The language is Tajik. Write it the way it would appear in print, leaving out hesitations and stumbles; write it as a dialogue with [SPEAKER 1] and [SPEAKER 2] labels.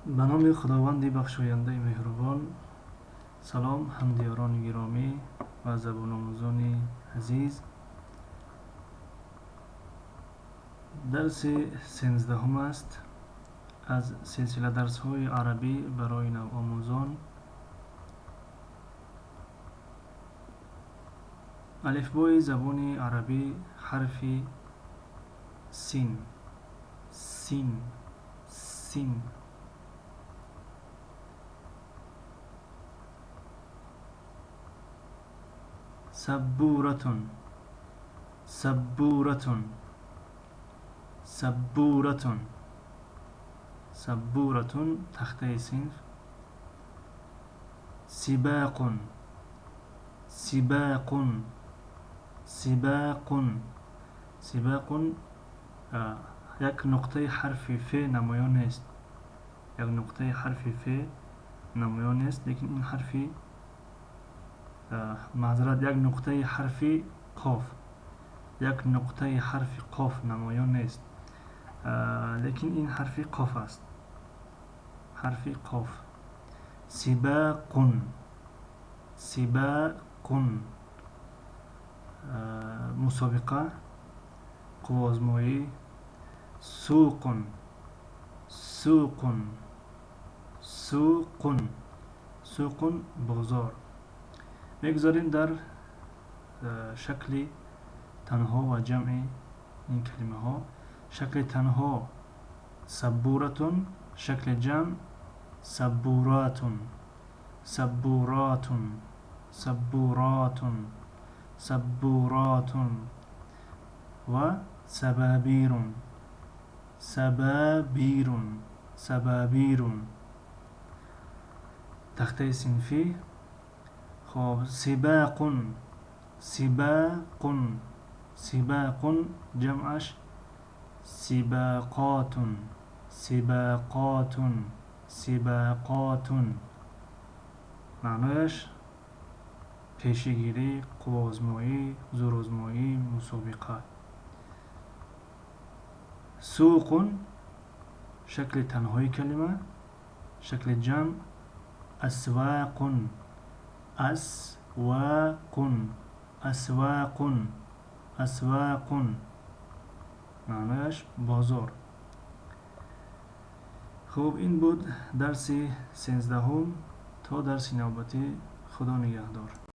[SPEAKER 1] Ба номи Худованди бахшояндаи меҳрубон. Салом, ҳамдиёрони гиромӣ ва забономӯзони азиз. Дарси 13-ум аст аз силсила дарсҳои арабӣ барои навомӯзон. Алифбои забони арабӣ, ҳарфи син, син, син. Саббуратун, саббуратун, саббуратун, саббуратун, тахтаи синф. Сибақун, сибақун, сибақун, сибақун. Як нуқтаи ҳарфи ф намоён нест, як нуқтаи ҳарфи ф намоён нест, лекин ин ҳарфи, маъзарат, як нуқтаи ҳарфи қоф, як нуқтаи ҳарфи қоф намоён нест, лекин ин ҳарфи қоф аст, ҳарфи қоф. Сибақун, сибақун, мусобиқа, қувваозмоӣ. Суқун, суқун, суқун, суқун, бозор. Мегузорем дар шакли танҳо ва ҷамъи ин калимаҳо. Шакли танҳо саббуратун, шакли ҷамъ саббуратун, саббуратун, саббуратун, саббуратун ва сабабирун, сабабирун, сабабирун. Тахтаи синфӣ. Хоб, сибақун, сибақун, сибақун, ҷамъаш сибақотун, сибақотун, сибақотун. Маънояш пешигирӣ, қувваозмоӣ, зӯрозмоӣ, мусобиқа. Суқун, шакли танҳои калима, шакли ҷамъ асвақун, асвақун, асвақун, асвақун. Маънояш бозор. Хуб, ин буд дарси 13-ум. То дарси навбатӣ, Худо нигаҳдор.